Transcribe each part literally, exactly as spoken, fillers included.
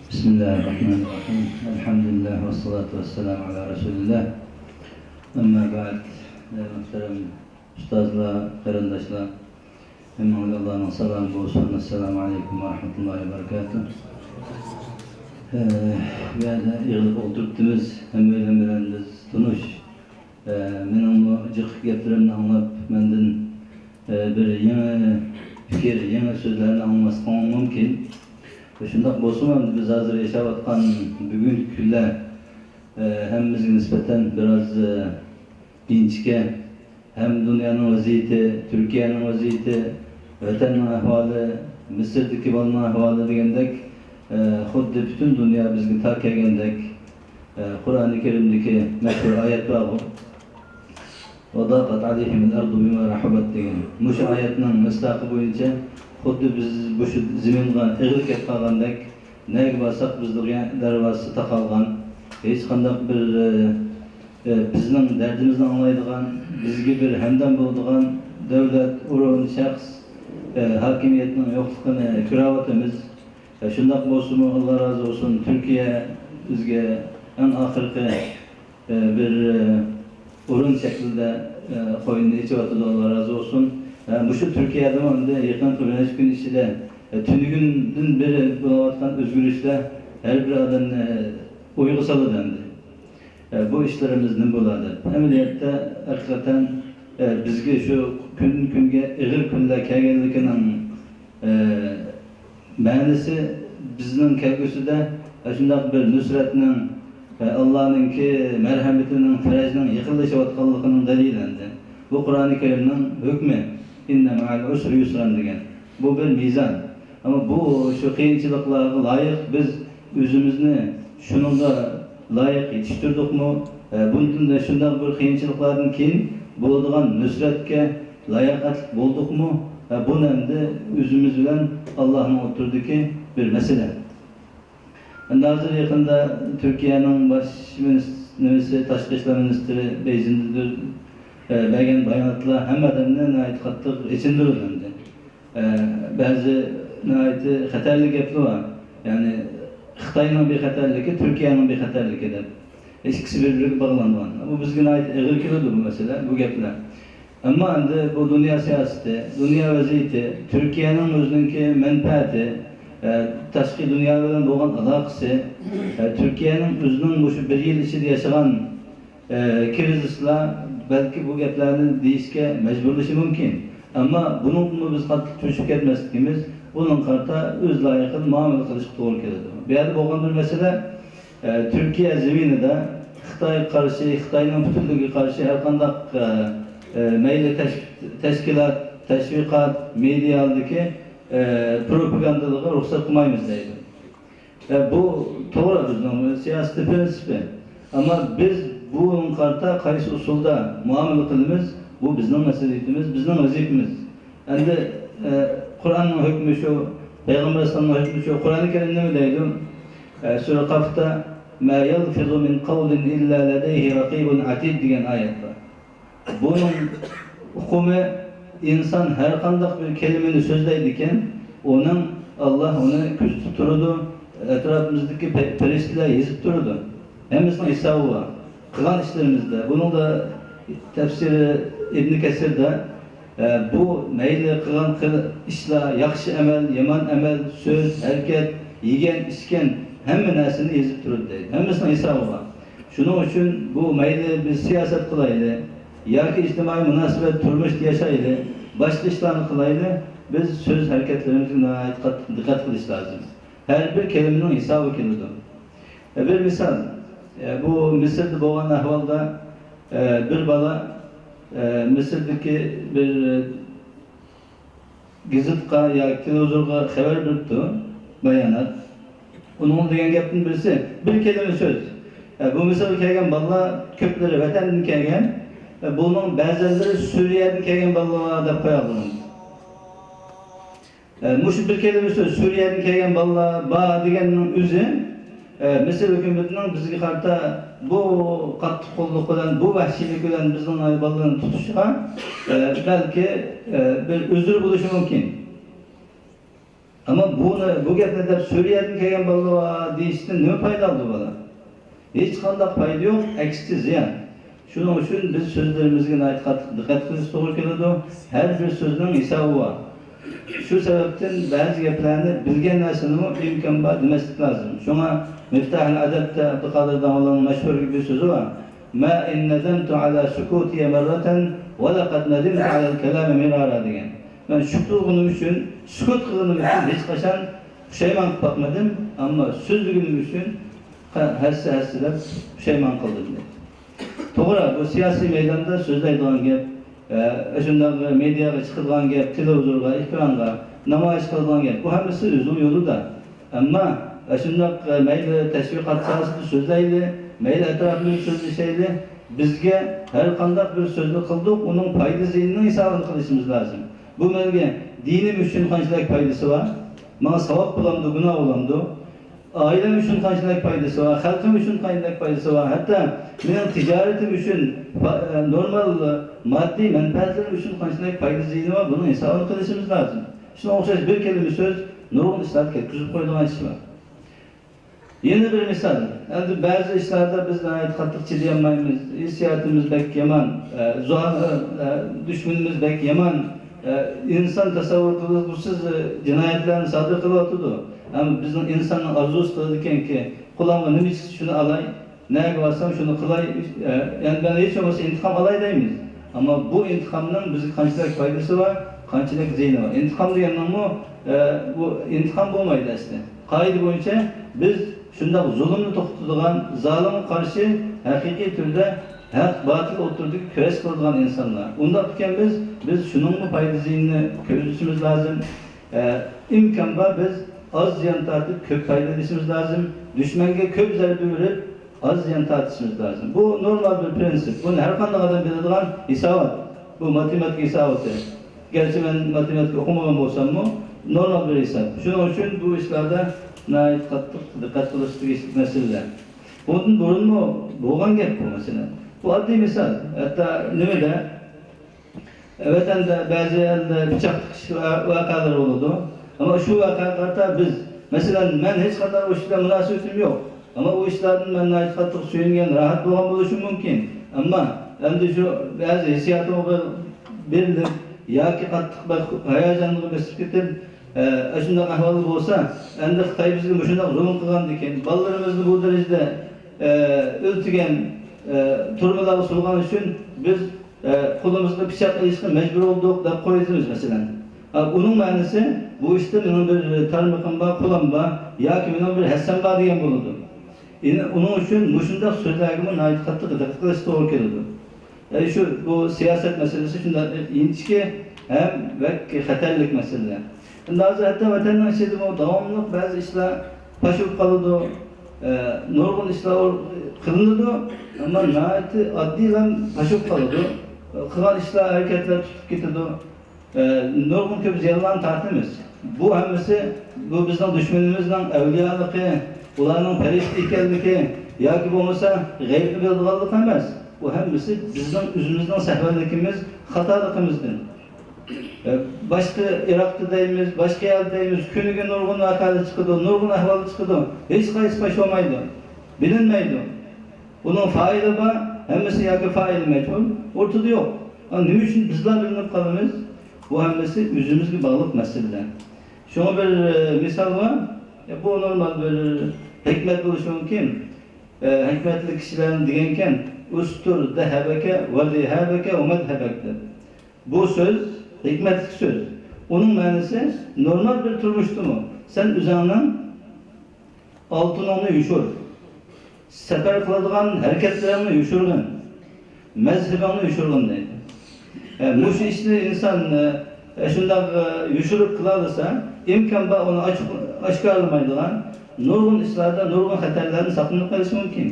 بىسمىللاھىرراھمانىرراھىم. ئەلھەمدۇلىللاھ ۋەسسالاتۇ ۋەسسالامۇ ئەلا رەسۇلىللاھ. ئەمما بەئد، مۆھتەرەم ئۇستازلار، قېرىنداشلار، ھەممىڭلارغا ئاللانىڭ سالامى بولسۇن. ئەسسالامۇ ئەلەيكۇم ۋە رەھمەتۇللاھى ۋە بەرىكاتۇھ. ئە، بۇ يەردە يىغىلىپ ئولتۇرۇپتىمىز. ھەممەيلەن بىلەن بىز تونۇش. ئە، مېنىڭمۇ جىق گەپلىرىمنى ئاڭلاپ، مەندىن، ئە، بىر يېڭى پىكىر، يېڭى سۆزلەرنى ئاڭلىماسلىقىڭ مۇمكىن. شۇنداق بولسىمۇ، ئەمدى بىز ھازىر ياشاۋاتقان بۈگۈنكى كۈنلەر، ئە، ھەممىمىزگە نىسبەتەن بىراز، ئە، ئىنچىكە. ھەم دۇنيانىڭ ۋەزىيىتى، تۈركىيەنىڭ ۋەزىيىتى، ۋەتەننىڭ ئەھۋالى، مىسىردىكى بالىنىڭ ئەھۋالى دېگەندەك، ئە، خۇددى پۈتۈن دۇنيا بىزگە تار كەلگەندەك، ئە، قۇرئانى كەرىمدىكى مەشھۇر ئايەت بارغۇ، «وضاقت عليهم الأرض بما رحبت» دېگەن. مۇشۇ ئايەتنىڭ مىسداقى بويىچە خۇددى بىز مۇشۇ زېمىنغا ئېغىر كەپ قالغاندەك، نەگە بارساق بىزنىڭ دەرۋازىسى تاقالغان، ھېچقانداق بىر، ئە، ئە، بىزنىڭ دەردىمىزنى ئاڭلايدىغان، بىزگە بىر ھەمدەم بولىدىغان دۆلەت، ئورۇن، شەخس، ئە، ھاكىمىيەتنىڭ يوقلۇقىنى كۆرۈۋاتىمىز. ئە، شۇنداق بولسىمۇ، ئاللا رازى بولسۇن، تۈركىيە بىزگە ئەڭ ئاخىرقى، ئە، بىر، ئە، ئورۇن شەكلىدە، ئە، قوينىنى ئېچىۋاتىدۇ، ئاللا رازى بولسۇن. ئە، مۇشۇ تۈركىيەدىمۇ ئەمدى يېقىنقى بىر نەچچە كۈن ئىچىدە، ئە، تۈنۈگۈندىن بېرى بولۇۋاتقان ئۆزگىرىشلەر ھەر بىر ئادەمنى ئويغا سالىدۇ ئەمدى. ئە، بۇ ئىشلىرىمىز نېمە بولار دەپ. ئەمەلىيەتتە، ھەقىقەتەن، ئە، بىزگە شۇ كۈندىن-كۈنگە ئېغىر كۈنلەر كەلگەنلىكىنىڭ، ئە، مەنىسى بىزنىڭ كەلگۈسىدە ئاشۇنداق بىر نۇسرەتنىڭ، ئە، ئاللانىڭكى مەرھەمىتىنىڭ، پەرەجنىڭ يېقىنلىشىۋاتقانلىقىنىڭ دەلىلى ئەمدى. بۇ قۇرئانى كەرىمنىڭ ھۆكمى، «ئىننە مەئەل ئۇسرى يۇسران» دېگەن. بۇ بىر مىزان. ئەمما بۇ، شۇ قىيىنچىلىقلارغا لايىق بىز ئۆزىمىزنى شۇنىڭغا لايىق يېتىشتۈردۇقمۇ؟ ئە، بۇندىن شۇنداق بىر قىيىنچىلىقلاردىن كېيىن بولىدىغان نۇسرەتكە لاياقەتلىك بولدۇقمۇ؟ ئە، بۇ ئەمدى ئۆزىمىز بىلەن ئاللانىڭ ئوتتۇرىدىكى بىر مەسىلە. ئەمدى ھازىر يېقىندا تۈركىيەنىڭ باش مىنىس-، نېمىسى، تاشقى ئىشلار مىنىستىرى بېيجىڭدا، ئە، بەرگەن باياناتلار ھەممە ئادەمنى ناھايىتى قاتتىق ئېچىندۇرىدۇ ئەمدى. ئە، بەزى ناھايىتى خەتەرلىك گەپلەر بار. يەنى خىتاينىڭ بىخەتەرلىكى، تۈركىيەنىڭ بىخەتەرلىكى دەپ. ئىككىسى بىر-بىرىگە باغلانغان. بۇ بىزگە ناھايىتى ئېغىر كېلىدۇ بۇ مەسىلە، بۇ گەپلەر. ئەمما ئەمدى بۇ دۇنيا سىياسىتى، دۇنيا ۋەزىيىتى، تۈركىيەنىڭ ئۆزىنىڭكى مەنپەئەتى، ئە، تاشقى دۇنيا بىلەن بولغان ئالاقىسى، ئە، تۈركىيەنىڭ ئۆزىنىڭ مۇشۇ بىر يىل ئىچىدە ياشىغان، ئە، كىرىزىسلار بەلكى بۇ گەپلەرنى دېيىشكە مەجبۇرلىشى مۇمكىن. ئەمما بۇنىڭدىنمۇ بىز قاتتىق چۆچۈپ كەتمەسلىكىمىز، بۇنىڭغا قارىتا ئۆز لايىقىدا مۇئامىلە قىلىشقا توغرا كېلىدۇ. بۇ يەردە بولغان بىر مەسىلە، ئە، تۈركىيە زېمىنىدا خىتايغا قارشى، خىتاينىڭ پۈتۈنلۈكىگە قارشى ھەرقانداق، ئە، ئە، مەيلى تەش-، تەشكىلات، تەشۋىقات، مېدىيالىرىدىكى، ئە، پروپاگاندىلىرىغا رۇخسەت قىلمايمىز دەيدۇ. ئە، بۇ توغرا، بىزنىڭ سىياسىي پىرىنسىپى. ئەمما بىز بۇنىڭغا قارىتا قايسى ئۇسۇلدا مۇئامىلە قىلىمىز، بۇ بىزنىڭ مەسئۇلىيىتىمىز، بىزنىڭ ۋەزىپىمىز. ئەمدى، ئە، قۇرئاننىڭ ھۆكمى شۇ، پەيغەمبەر ئەلەيھىسسالامنىڭ ھۆكمى شۇ. قۇرئانى كەرىمدە نېمە دەيدۇ؟ ئە، سۈرە قافتا، «ما يلفظ من قول إلا لديه رقيب عتيد» دېگەن ئايەت بار. بۇنىڭ ئۇقۇمى، ئىنسان ھەر قانداق بىر كەلىمىنى سۆزلەيدىكەن، ئۇنىڭ، ئاللا ئۇنى كۆزىتىپ تۇرىدۇ، ئەتراپىمىزدىكى پە-، پەرىشتىلەر يېزىپ تۇرىدۇ. ھەممىسىنىڭ ھېسابى بار. قىلغان ئىشلىرىمىزدا، بۇنىڭدا تەپسىرى ئىبنى كەسىردا، ئە، بۇ مەيلى قىلغان قىل-، ئىشلار، ياخشى ئەمەل، يامان ئەمەل، سۆز، ھەرىكەت، يېگەن، ئىچكەن، ھەممە نەرسىنى يېزىپ تۇرىدۇ دەيدۇ. ھەممىسىنىڭ ھېسابى بار. شۇنىڭ ئۈچۈن بۇ مەيلى بىز سىياسەت قىلايلى، ياكى ئىجتىمائىي مۇناسىۋەت، تۇرمۇشتا ياشايلى، باشقا ئىشلارنى قىلايلى، بىز سۆز ھەرىكەتلىرىمىزگە ناھايىتى قاتتىق دىققەت قىلىش لازىم. ھەر بىر كەلىمىنىڭ ھېسابى كېلىدۇ. ئە، بىر مىسال، ئە، بۇ مىسىردا بولغان ئەھۋالدا، ئە، بىر بالا، ئە، مىسىردىكى بىر، ئە، گېزىتقا ياكى تېلېۋىزورغا خەۋەر بېرىپتۇ، بايانات. ئۇنىڭدا دېگەن گەپتىن بىرسى، بىر كەلىمە سۆز. ئە، بۇ مىسىرغا كەلگەن بالىلار كۆپلىرى ۋەتەندىن كەلگەن، ئە، بۇنىڭ بەزىلىرى سۈرىيەدىن كەلگەن بالىلار دەپ قويالىدۇ. ئە، مۇشۇ بىر كەلىمە سۆز، سۈرىيەدىن كەلگەن بالىلار بار دېگەننىڭ ئۆزى، ئە، مىسىر ھۆكۈمىتىنىڭ بىزگە قارىتا بۇ قاتتىق قوللۇق بىلەن، بۇ ۋەھشىيلىك بىلەن بىزنىڭ بالىلارنى تۇتۇشىغا، ئە، بەلكى، ئە، بىر ئۆزرە بولۇشى مۇمكىن. ئەمما بۇنى، بۇ گەپنى دەپ سۈرىيەدىن كەلگەن بالىلار دېيىشتىن نېمە پايدا ئالىدۇ بالا؟ ھېچقانداق پايدا يوق، ئەكسىچە زىيان. شۇنىڭ ئۈچۈن بىز سۆزلىرىمىزگە ناھايىتى قاتتىق دىققەت قىلىش توغرا كېلىدۇ. ھەر بىر سۆزنىڭ ھېسابى بار. شۇ سەۋەبتىن بەزى گەپلەرنى بىلگەن نەرسىنىمۇ ئىمكان بار دېمەسلىك لازىم. شۇڭا مىفتاھىل ئەدەبتە ئابدۇقادىر داڭلىنىڭ مەشھۇر بىر سۆزى بار. ما إن ندمت على سكوتي مرة ولقد ندمت على الكلام مرارا دېگەن. مەن سۈكۈت قىلغىنىم ئۈچۈن، سۈكۈت قىلغىنىم ئۈچۈن ھېچقاچان پۇشايمان قىلىپ باقمىدىم، ئەمما سۆزلىگىنىم ئۈچۈن ھەسسە-ھەسسىلەپ پۇشايمان قىلدىم دېدى. توغرا، بۇ سىياسىي مەيداندا سۆزلەيدىغان گەپ، ئە، شۇنداق مېدىياغا چىقىدىغان گەپ، تېلېۋىزورغا، ئېكرانغا نامايىش قىلىدىغان گەپ، بۇ ھەممىسى ئۆزىنىڭ يولىدا. ئەمما ئاشۇنداق، ئە، مەيلى تەشۋىقات ساھەسىدە سۆزلەيلى، مەيلى ئەتراپىمىزدا سۆزلىشەيلى، بىزگە ھەر قانداق بىر سۆزنى قىلدۇق، ئۇنىڭ پايدا زىيىنىنىڭ ھېسابىنى قىلىشىمىز لازىم. بۇ مەنگە دىنىم ئۈچۈن قانچىلىك پايدىسى بار؟ ماڭا ساۋاب بولامدۇ، گۇناھ بولامدۇ؟ ئائىلەم ئۈچۈن قانچىلىك پايدىسى بار؟ خەلقىم ئۈچۈن قانچىلىك پايدىسى بار؟ ھەتتا مېنىڭ تىجارىتىم ئۈچۈن پا-، ئە، نورمال، ئە، ماددىي مەنپەئەتلىرىم ئۈچۈن قانچىلىك پايدا زىيىنى بار؟ بۇنىڭ ھېسابىنى قىلىشىمىز لازىم. شۇنىڭغا ئوخشاش بىر كەلىمە سۆز نۇرغۇن ئىشلارنى كەتكۈزۈپ قويىدىغان ئىش بار. يەنە بىر مىسال، ئەمدى بەزى ئىشلاردا بىز ناھايىتى قاتتىق چىدىيالمايمىز، ھېسسىياتىمىز بەك يامان، ئە، زۇ-، ئە، ئە، دۈشمىنىمىز بەك يامان، ئە، ئىنسان تەسەۋۋۇر قىلغۇسىز، ئە، جىنايەتلەرنى سادىر قىلىۋاتىدۇ. ئەمما بىزنىڭ ئىنساننىڭ ئارزۇسى قىلىدىكەنكى، قولۇمغا نېمە چىقسا شۇنى ئالاي، نەگە بارسام شۇنى قىلاي، ئە، يەنى مەن ھېچ بولمىسا ئىنتىقام ئالاي دەيمىز. ئەمما بۇ ئىنتىقامنىڭ بىزگە قانچىلىك پايدىسى بار، قانچىلىك زىيىنى بار؟ ئىنتىقام دېگەننىڭمۇ، ئە، بۇ ئىنتىقام بولمايدۇ ئەسلى. قائىدە بويىچە بىز شۇنداق زۇلۇمنى توختىتىدىغان، زالىمغا قارشى ھەقىقىي تۈردە ھەق-باتىل ئوتتۇرىدىكى كۈرەش قىلىدىغان ئىنسانلار. ئۇنداق ئىكەن بىز، بىز شۇنىڭمۇ پايدا زىيىنىنى كۆزىتىشىمىز لازىم. ئە، ئىمكان بار بىز ئاز زىيان تارتىپ كۆپ پايدا ئېلىشىمىز لازىم. دۈشمەنگە كۆپ زەربە بېرىپ، ئاز زىيان تارتىشىمىز لازىم. بۇ نورمال بىر پرىنسىپ. بۇنى ھەر قانداق ئادەم بىلىدىغان ھېسابات. بۇ ماتېماتىكا ھېساباتى. گەرچە مەن ماتېماتىكا ئوقۇمىغان بولساممۇ، نورمال بىر ھېساب. شۇنىڭ ئۈچۈن بۇ ئىشلاردا ناھايىتى قاتتىق دىققەت قىلىش تېگىشلىك مەسىلىلەر. بۇندىن بۇرۇنمۇ بولغان گەپ بۇ مەسىلە. بۇ ئاددىي مىسال. ھەتتا نېمىدە، ۋەتەندە بەزى يەردە پىچاق تىقىش ۋە-، ۋەقەلىرى بولىدۇ. ئەمما شۇ ۋەقەگە قارىتا بىز، مەسىلەن، مەن ھېچقانداق ئۇ ئىش بىلەن مۇناسىۋىتىم يوق. ئەمما ئۇ ئىشلاردىن مەن ناھايىتى قاتتىق سۆيۈنگەن، راھەت بولغان بولۇشۇم مۇمكىن. ئەمما ئەمدى شۇ بەزى ھېسسىياتىمغا بېرىلىپ ياكى قاتتىق بىر ھاياجانغا بېسىپ كېتىپ، ئە، ئاشۇنداق ئەھۋال بولسا، ئەمدى خىتاي بىزگە مۇشۇنداق زۇلۇم قىلغاندىكىن، بالىلىرىمىزنى بۇ دەرىجىدە، ئە، ئۆلتۈرگەن، ئە، تۈرمىلەرگە سولىغان ئۈچۈن بىز ئە، قولىمىزغا پىچاق ئېلىشقا مەجبۇر بولدۇق دەپ قويىسىز، مەسىلەن. ئا، ئۇنىڭ مەنىسى، بۇ ئىشتا مېنىڭ بىر تارمىقىم بار، قولۇم بار ياكى مېنىڭ بىر ھەسسەم بار دېگەن بولىدۇ. يەنى ئۇنىڭ ئۈچۈن مۇشۇنداق سۆزلەرگىمۇ ناھايىتى قاتتىق دىققەت قىلىش توغرا كېلىدۇ. ئە، شۇ، بۇ سىياسەت مەسىلىسى شۇنداق ئىنچىكە ھەم بەك خەتەرلىك مەسىلىلەر. ئەمدى ھازىر ھەتتا ۋەتەننىڭ ئىچىدىمۇ داۋاملىق بەزى ئىشلار پاش بولۇپ قالىدۇ. ئە، نۇرغۇن ئىشلار ئور-، قىلىنىدۇ، ئەمما ناھايىتى ئاددىيلا پاش بولۇپ قالىدۇ. قىلغان ئىشلار، ھەرىكەتلەر تۇتۇپ كېتىدۇ. ئە، نۇرغۇن كۆپ زىيانلارنى تارتىمىز. بۇ ھەممىسى، بۇ بىزنىڭ دۈشمىنىمىزنىڭ ئەۋلىيالىقى، ئۇلارنىڭ پەرىشتە ئىكەنلىكى ياكى بولمىسا غەيىبنى بىلىدىغانلىقى ئەمەس. بۇ ھەممىسى بىزنىڭ ئۆزىمىزنىڭ سەھۋەنلىكىمىز، خاتالىقىمىزدىن. ئە، باشقا ئىراقتا دەيمىز، باشقا يەردە دەيمىز، كۈنىگە نۇرغۇن ۋەقەلەر چىقىدۇ، نۇرغۇن ئەھۋاللار چىقىدۇ. ھېچقايسى پاش بولمايدۇ، بىلىنمەيدۇ. بۇنىڭ فائىلى بار، ھەممىسى ياكى فائىلى مەجھۇل، ئورتىدا يوق. ئا، نېمە ئۈچۈن بىزلا بىلىنىپ قالىمىز؟ بۇ ھەممىسى ئۆزىمىزگە باغلىق مەسىلىلەر. شۇڭا بىر، ئە، مىسال بار. ئە، بۇ نورمال بىر ھېكمەت بولۇشى مۇمكىن. ئە، ھېكمەتلىك كىشىلەرنى دېگەنكەن، «ئۇستۇر دەھەبەكە ۋە رىھابەكە ۋە مەدھەبەك» دەپ. بۇ سۆز ھېكمەتلىك سۆز. ئۇنىڭ مەنىسى، نورمال بىر تۇرمۇشتىمۇ سەن ئۆزۈڭنىڭ ئالتۇنۇڭنى يوشۇر، سەپەر قىلىدىغان ھەرىكەتلىرىڭنى يوشۇرغىن، مەزھىپىڭنى يوشۇرغىن دەيدۇ. ئە، مۇشۇ ئىشنى ئىنسان، ئە، شۇنداق، ئە، يوشۇرۇپ قىلالىسا، ئىمكان بار ئۇنى ئاچ-، ئاشكارىلىمايدىغان نۇرغۇن ئىشلاردا نۇرغۇن خەتەرلەردىن ساقلىنىپ قېلىشى مۇمكىن.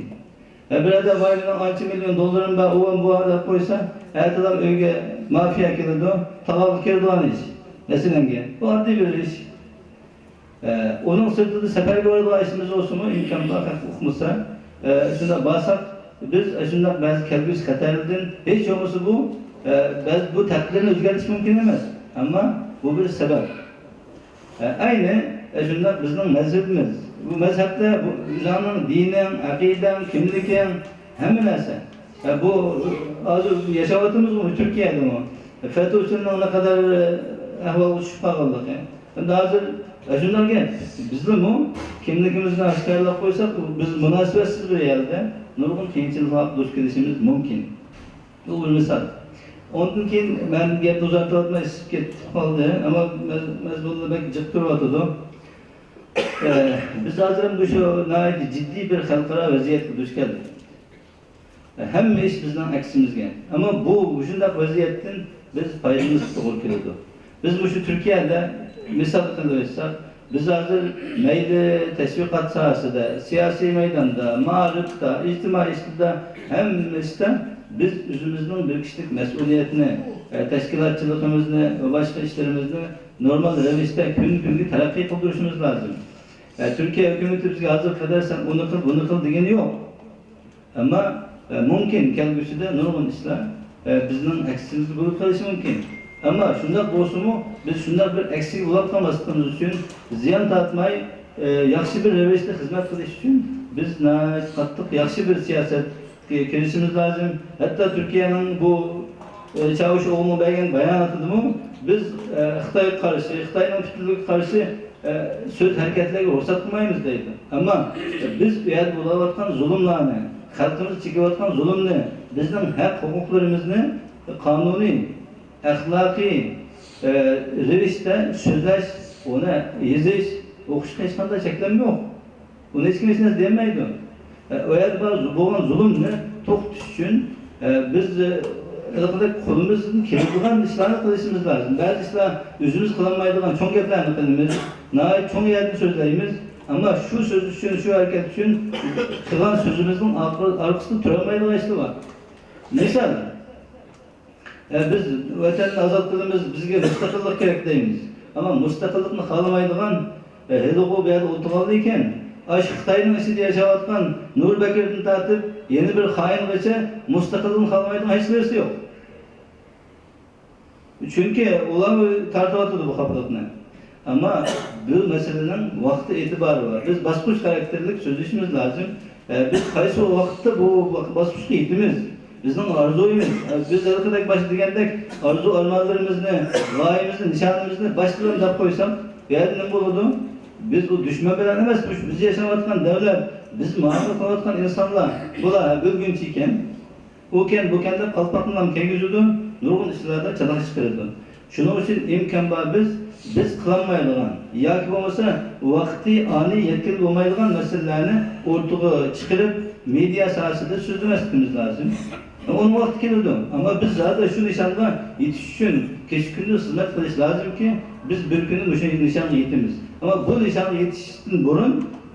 ھە، بىرەردە، «ۋاي، مېنىڭ ئانچە مىليون دوللىرىم بار، ئۇ بار، بۇ بار» دەپ قويسا، ئەتىدام ئۆيگە مافىيا كېلىدۇ، تالاغا كىرىدىغان ئىش. مەسىلەنگە، بۇ ئاددىي بىر ئىش. ئە، ئۇنىڭ سىرتىدا سەپەرگە بارىدىغان ئىشىمىز بولسىمۇ، ئىمكان بار، خەق ئۇقمىسا، ئە، شۇنداق بارساق، بىز شۇنداق بەزى كەلگۈسى خەتەرلىدىن، ھېچ بولمىسا بۇ، ئە، بەز-، بۇ تەقدىرنى ئۆزگەرتىش مۇمكىن ئەمەس. ئەمما بۇ بىر سەۋەب. ئە، ئەينى شۇنداق بىزنىڭ مەزھىپىمىز. بۇ مەزھەپتە بۇ ئۆزۈڭنىڭ دىنىڭ، ئەقىدەڭ، كىملىكىڭ، ھەممە نەرسە. ئە، بۇ ھازىر ياشاۋاتىمىزغۇ تۈركىيەدىمۇ. فەتۋىچىلىرىنىڭ نەقەدەر ئەھۋالغا چۈشۈپ قالغانلىقى. ئەمدى ھازىر، ئە، شۇنداق گەپ. بىزمۇ كىملىكىمىزنى ئاشكارىلاپ قويساق، بىز مۇناسىۋەتسىز بىر يەردە نۇرغۇن قىيىنچىلىقلارغا دۇچ كېلىشىمىز مۇمكىن. بۇ بىر مىسال. ئۇنىڭدىن كېيىن مەن گەپنى ئۇزارتىۋاتماي ئىسسىپ كېتىپ قالدى. ئەمما مەز-، مەزمۇنلار بەك جىق تۇرۇۋاتىدۇ. ئە، بىز ھازىر مۇشۇ ناھايىتى جىددىي بىر خەلقئارا ۋەزىيەتكە دۇچ كەلدۇق. ھەممە ئىش بىزنىڭ ئەكسىمىزگە. ئەمما بۇ، مۇشۇنداق ۋەزىيەتتىن بىز پايدىلىنىشقا توغرا كېلىدۇ. بىز مۇشۇ تۈركىيەدە مىسال قىلىۋەتسەك، بىز ھازىر مەيلى تەشۋىقات ساھەسىدە، سىياسىي مەيداندا، مائارىپتا، ئىجتىمائىي ئىشلاردا، ھەممە ئىشتا بىز ئۆزىمىزنىڭ بىر كىشىلىك مەسئۇلىيەتنى، ئە، تەشكىلاتچىلىقىمىزنى ۋە باشقا ئىشلىرىمىزنى نورمال رەۋىشتە كۈندىن-كۈنگە تەرەققىي قىلدۇرۇشىمىز لازىم. ئە، تۈركىيە ھۆكۈمىتى بىزگە ھازىرغا قەدەر سەن ئۇنى قىل، بۇنى قىل دېگىنى يوق. ئەمما، ئە، مۇمكىن كەلگۈسىدە نۇرغۇن ئىشلار، ئە، بىزنىڭ ئەكسىمىزگە بولۇپ قېلىشى مۇمكىن. ئەمما شۇنداق بولسىمۇ، بىز شۇنداق بىر ئەكسىگە بولۇپ قالماسلىقىمىز ئۈچۈن، زىيان تارتماي، ئە، ياخشى بىر رەۋىشتە خىزمەت قىلىش ئۈچۈن بىز ناھايىتى قاتتىق، ياخشى بىر سىياسەتكە كىرىشىمىز لازىم. ھەتتا تۈركىيەنىڭ بۇ، ئە، چاۋۇشئوغلۇنىڭ بەرگەن باياناتىدىمۇ بىز، ئە، خىتايغا قارشى، خىتاينىڭ پۈتۈنلۈكىگە قارشى ئە، سۆز ھەرىكەتلەرگە رۇخسەت قىلمايمىز دەيدۇ. ئەمما بىز ئۇ يەردە بولۇۋاتقان زۇلۇملارنى، خەلقىمىز چېكىۋاتقان زۇلۇمنى، بىزنىڭ ھەق ھوقۇقلىرىمىزنى قانۇنىي، ئەخلاقىي، ئە، رەۋىشتە سۆزلەش، ئۇنى يېزىش، ئوقۇشقا ھېچقانداق چەكلەنمە يوق. ئۇنى ھېچكىم ھېچ نەرسە دېيەلمەيدۇ. ئە، ئۇ يەردە بار بولغان زۇلۇمنى توختىتىش ئۈچۈن، ئە، بىز، ئە، ھېلىقىدەك قولىمىزدىن كېلىدىغان ئىشلارنى قىلىشىمىز لازىم. بەزى ئىشلار ئۆزىمىز قىلالمايدىغان چوڭ گەپلەرنى قىلىمىز. ناھايىتى چوڭ يەردىن سۆزلەيمىز. ئەمما شۇ سۆز ئۈچۈن، شۇ ھەرىكەت ئۈچۈن قىلغان سۆزىمىزنىڭ ئارقا-، ئارقىسىدا تۇرالمايدىغان ئىشلار بار. مىسال، ئە، بىز ۋەتەننى ئازاد قىلىمىز، بىزگە مۇستەقىللىق كېرەك دەيمىز. ئەمما مۇستەقىللىقنى خالىمايدىغان، ئە، ھېلىغۇ بۇ يەردە ئولتۇرغانلىكىن، ئاشۇ خىتاينىڭ ئىچىدە ياشاۋاتقان نۇر بەكرىدىن تارتىپ يەنە بىر خائىنغىچە مۇستەقىللىقنى خالىمايدىغان ھېچ بىرسى يوق. چۈنكى ئۇلار تارتىۋاتىدۇ بۇ خاپىلىقنى. ئەمما بۇ مەسىلىنىڭ ۋاقتى ئېتىبارى بار. بىز باسقۇچ خاراكتېرلىك سۆزلىشىمىز لازىم. ئە، بىز قايسى ۋاقىتتا بۇ باسقۇچقا يېتىمىز؟ بىزنىڭ ئارزۇيىمىز، ئە، بىز ھېلىقىدەك باشتا دېگەندەك ئارزۇ ئارمانلىرىمىزنى، غايىمىزنى، نىشانىمىزنى باشتىن دەپ قويساق، بۇ يەردە نېمە بولىدۇ؟ بىز ئۇ دۈشمەن بىلەن ئەمەس، مۇشۇ بىز ياشاۋاتقان دەۋلەت، بىز مۇئامىلە قىلىۋاتقان ئىنسانلار، بۇلار ھە ئۆلگۈنچى ئىكەن. ئۇكەن، بۇكەن دەپ قالپاقنىلا كىيگۈزىدۇ، نۇرغۇن ئىشلاردا چالا چىقىرىدۇ. شۇنىڭ ئۈچۈن ئىمكان بار بىز، بىز قىلالمايدىغان ياكى بولمىسا ۋاقتى ئانى يەتكىلى بولمايدىغان مەسىلىلەرنى ئوتتۇرىغا چىقىرىپ، مېدىيا ساھەسىدە سۆزلىمەسلىكىمىز لازىم. ئۇنىڭ ۋاقتى كېلىدۇ. ئەمما بىز زادى شۇ نىشانغا يېتىش ئۈچۈن كېچە-كۈندۈز خىزمەت قىلىش لازىمكى، بىز بىر كۈنى مۇشۇ نىشانغا يېتىمىز. ئەمما بۇ نىشانغا يېتىشتىن بۇرۇن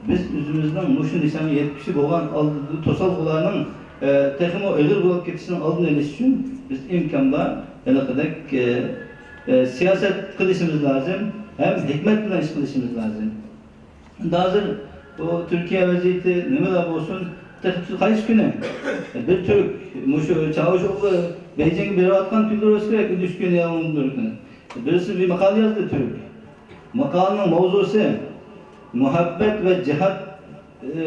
بىز ئۆزىمىزنىڭ مۇشۇ نىشانغا يەتكۈچى بولغان ئالدىدىكى توسالغۇلارنىڭ، ئە، تېخىمۇ ئېغىر بولۇپ كېتىشىنىڭ ئالدىنى ئېلىش ئۈچۈن بىز ئىمكان بار ھېلىقىدەك، ئە، ئە، سىياسەت قىلىشىمىز لازىم ھەم ھېكمەت بىلەن ئىش قىلىشىمىز لازىم. ئەمدى ھازىر بۇ تۈركىيە ۋەزىيىتى نېمىلا بولسۇن، تېخى قايسى كۈنى بىر تۈرك مۇشۇ چاۋۇشئوغلى بېيجىڭغا بېرىۋاتقان كۈنلىرى بولسا كېرەك، ئۈچ كۈن يا ئون كۈن. بىرسى بىر ماقالە يازدى تۈرك. ماقالىنىڭ ماۋزۇسى مۇھەببەت ۋە جىھاد، ئى،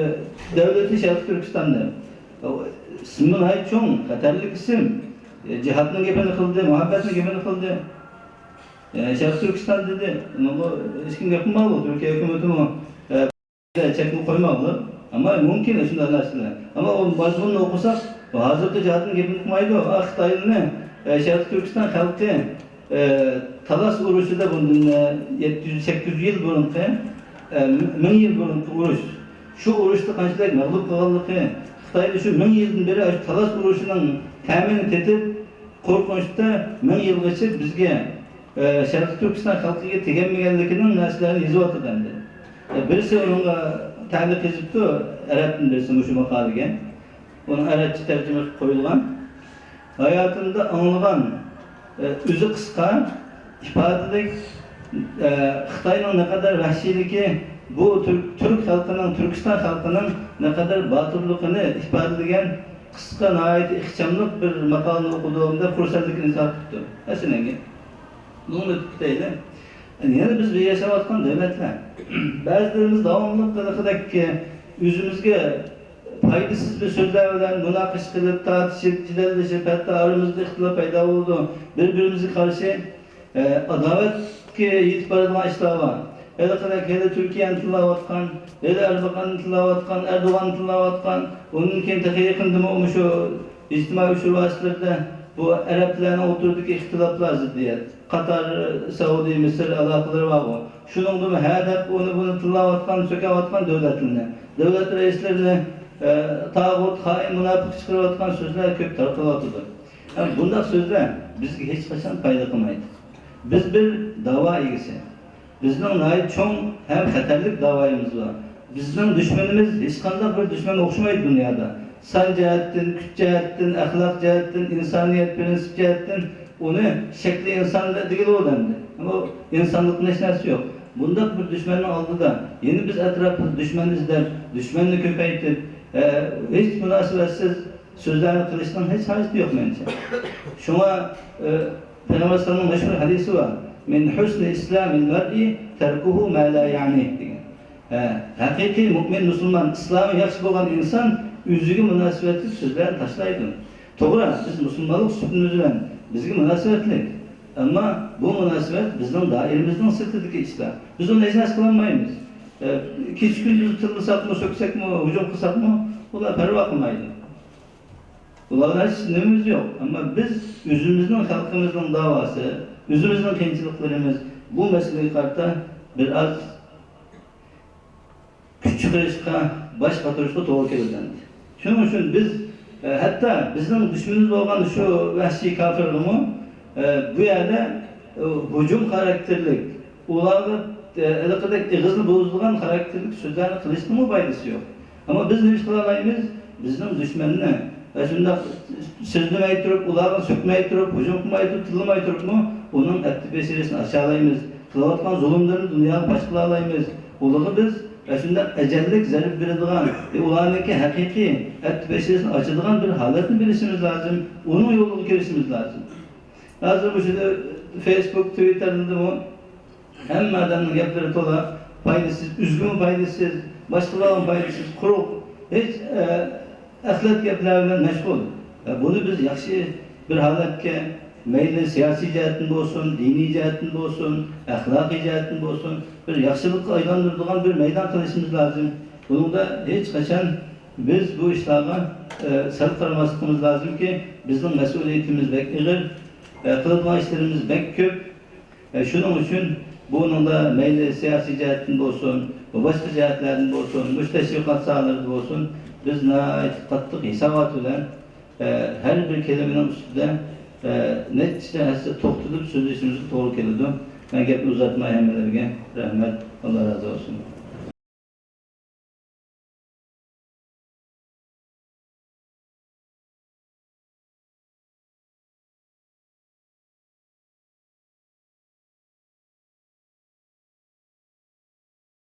دەۋلىتى شەرقىي تۈركىستاندا. ئىسمى ناھايىتى چوڭ، خەتەرلىك ئىسىم. ئى، جىھادنىڭ گېپىنى قىلدى، مۇھەببەتنىڭ گېپىنى قىلدى. ئى، شەرقىي تۈركىستان دېدى. ئۇنىڭغا ھېچكىم گەپ قىلمايدۇ، تۈركىيە ھۆكۈمىتىمۇ، ئى، چەكمۇ قويمايدۇ. ئەمما مۇمكىن شۇنداق نەرسىلەر. ئەمما ئۇ مەزمۇننى ئوقۇساق، ھازىرقى جىھادنى گېپىنى قىلمايدۇ. ئا، خىتايلىنى، ئە، شەرقىي تۈركىستان خەلقى، ئە، تالاس ئۇرۇشىدا بۇندىن، ئە، يەتتە يۈز، سەككىز يۈز يىل بۇرۇنقى، ئە، مىڭ يىل بۇرۇنقى ئۇرۇش. شۇ ئۇرۇشتا قانچىلىك مەغلۇپ قىلغانلىقى، خىتايدا شۇ مىڭ يىلدىن بېرى شۇ تالاس ئۇرۇشىنىڭ تەمىنى تېتىپ، قورقۇنچتا مىڭ يىلغىچە بىزگە، ئە، شەرقىي تۈركىستان خەلقىگە تېگەلمىگەنلىكىنىڭ نەرسىلەرنى يېزىۋاتىدۇ ئەمدى. ئە، بىرسى ئۇنىڭغا تەلىق يېزىپتۇ، ئەرەبتىن بىرسى مۇشۇ ماقالىگە. ئۇنىڭ ئەرەبچە تەرجىمە قىلىپ قويۇلغان. ھاياتىمدا ئاڭلىغان، ئە، ئۆزى قىسقا، ئىپادىلىك، ئە، خىتاينىڭ نەقەدەر ۋەھشىيلىكى، بۇ تۈرك، تۈرك خەلقىنىڭ، تۈركىستان خەلقىنىڭ نەقەدەر باتۇرلۇقىنى ئىپادىلىگەن قىسقا، ناھايىتى ئىخچاملىق بىر ماقالىنى ئوقۇدۇم دەپ خۇرسەنلىكىنى ئىزھار قىپتۇ. ئەسلىنىڭگە. بۇنىڭ ئۆتۈپ كېتەيلى. يەنە بىز بىر ياشاۋاتقان دۆلەتلەر. بەزىلىرىمىز داۋاملىق ھېلىقىدەك ئۆزىمىزگە پايدىسىز بىر سۆزلەر بىلەن مۇناقىشە قىلىپ، تارتىشىپ، جېدەللىشىپ، ھەتتا ئارىمىزدا ئىختىلاپ پەيدا بولىدۇ. بىر-بىرىمىزگە قارشى ئە، ئاداۋەتكە يېتىپ بارىدىغان ئىشلار بار. ھېلىقىدەك ھېلى تۈركىيەنى تىللاۋاتقان، ھېلى ئەربىقاننى تىللاۋاتقان، ئەردوغاننى تىللاۋاتقان، ئۇندىن كېيىن تېخى يېقىندىمۇ مۇشۇ ئىجتىمائىي ئۇچۇر ۋاسىتىلىرىدە بۇ ئەرەبلەرنىڭ ئوتتۇرىدىكى ئىختىلاپلار، زىددىيەت، قاتار، سەئۇدى، مىسىر ئالاقىلىرى بارغۇ. شۇنىڭدىمۇ ھە دەپ ئۇنى بۇنى تىللاۋاتقان، سۆكەۋاتقان دۆلەتلىرىنى، دۆلەت رەئىسلىرىنى، ئە، تاغۇت، خائىن، مۇناپىق چىقىرىۋاتقان سۆزلەر كۆپ تارقىلىۋاتىدۇ. ھەم بۇنداق سۆزلەر بىزگە ھېچقاچان پايدا قىلمايدۇ. بىز بىر داۋا ئىگىسى. بىزنىڭ ناھايىتى چوڭ ھەم خەتەرلىك داۋايىمىز بار. بىزنىڭ دۈشمىنىمىز ھېچقانداق بىر دۈشمەنگە ئوخشىمايدۇ دۇنيادا. سان جەھەتتىن، كۈچ جەھەتتىن، ئەخلاق جەھەتتىن، ئىنسانىيەت پىرىنسىپ جەھەتتىن ئۇنى شەكلى ئىنسان دېگىلى بولىدۇ ئەمدى. ئۇ ئىنسانلىقتىن ھېچ نەرسە يوق. بۇنداق بىر دۈشمەننىڭ ئالدىدا يەنە بىز ئەتراپىدا دۈشمەن ئىزدەپ، دۈشمەننى كۆپەيتىپ، ئە، ھېچ مۇناسىۋەتسىز سۆزلەرنى قىلىشنىڭ ھېچ ھاجىتى يوق مېنىڭچە. شۇڭا، ئە، پەيغەمبەر ئەلەيھىسسالامنىڭ مەشھۇر ھەدىسى بار. «من حسن إسلام المرء تركه ما لا يعنيه» دېگەن. ھە، ھەقىقىي مۇئمىن مۇسۇلمان، ئىسلامى ياخشى بولغان ئىنسان ئۆزىگە مۇناسىۋەتلىك سۆزلەرنى تاشلايدۇ. توغرا، بىز مۇسۇلمانلىق سۈپىتىمىز بىلەن بىزگە مۇناسىۋەتلىك. ئەمما بۇ مۇناسىۋەت بىزنىڭ دائىرىمىزنىڭ سىرتىدىكى ئىشلار. بىز ئۇنى ھېچ نەرسە قىلالمايمىز. ئە، كېچە-كۈندۈز تىللىساقمۇ، سۆكسەكمۇ، ھۇجۇم قىلساقمۇ، ئۇلار پەرۋا قىلمايدۇ. ئۇلارغا ھېچ نېمىمىز يوق. ئەمما بىز ئۆزىمىزنىڭ خەلقىمىزنىڭ داۋاسى، ئۆزىمىزنىڭ قىيىنچىلىقلىرىمىز، بۇ مەسىلىگە قارىتا بىر ئاز كۈچ چىقىرىشقا، باش قاتۇرۇشقا توغرا كېلىدۇ ئەمدى. شۇنىڭ ئۈچۈن بىز، ئە، ھەتتا بىزنىڭ دۈشمىنىمىز بولغان شۇ ۋەھشىي كاپىرغىمۇ، ئە، بۇ يەردە، ئە، ھۇجۇم خاراكتېرلىك، ئۇلارغا، ئە، ھېلىقىدەك ئېغىزنى بۇزىدىغان خاراكتېرلىك سۆزلەرنى قىلىشنىمۇ پايدىسى يوق. ئەمما بىز نېمە قىلالايمىز؟ بىزنىڭ دۈشمەننى، ئە، شۇنداق سۆزلىمەي تۇرۇپ، ئۇلارغا سۆكمەي تۇرۇپ، ھۇجۇم قىلماي تۇرۇپ، تىللىماي تۇرۇپمۇ ئۇنىڭ ئەپتى بېشىرىسىنى ئاچالايمىز. قىلىۋاتقان زۇلۇملىرىنى دۇنياغا پاش قىلالايمىز. ئۇلارغا بىز ئاشۇنداق ئەجەللىك زەربە بېرىدىغان، ئۇلارنىڭكى ھەقىقىي ئەپتى بېشىرىسىنى ئاچىدىغان بىر ھالەتنى بېرىشىمىز لازىم. ئۇنىڭ يولىغا كىرىشىمىز لازىم. ھازىر مۇشۇ فېيسبۇك، تىۋىتتېردىمۇ ھەممە ئادەمنىڭ گەپلىرى تولا پايدىسىز، ئۆزىگىمۇ پايدىسىز، باشقىلارغىمۇ پايدىسىز، قۇرۇق، ھېچ، ئە، ئەخلەت گەپلەر بىلەن مەشغۇل. ۋە بۇنى بىز ياخشى بىر ھالەتكە، مەيلى سىياسىي جەھەتتىن بولسۇن، دىنىي جەھەتتىن بولسۇن، ئەخلاقىي جەھەتتىن بولسۇن، بىر ياخشىلىققا ئايلاندۇرىدىغان بىر مەيدان قىلىشىمىز لازىم. بۇنىڭدا ھېچقاچان بىز بۇ ئىشلارغا، ئە، سەل قارىماسلىقىمىز لازىمكى، بىزنىڭ مەسئۇلىيىتىمىز بەك ئېغىر، ئە، قىلىدىغان ئىشلىرىمىز بەك كۆپ. ئە، شۇنىڭ ئۈچۈن بۇنىڭدا مەيلى سىياسىي جەھەتتىن بولسۇن، باشقا جەھەتلەردىن بولسۇن، مۇشۇ تەشۋىقات ساھەلىرىدە بولسۇن، بىز ناھايىتى قاتتىق ھېسابات بىلەن، ئە، ھەر بىر كەلىمىنىڭ ئۈستىدە، ئە، نەچچە ھەسسە توختىلىپ سۆزلىشىمىزگە توغرا كېلىدۇ. مەن گەپنى ئۇزارتماي، ھەممىلەرگە رەھمەت، ئاللا رازى بولسۇن.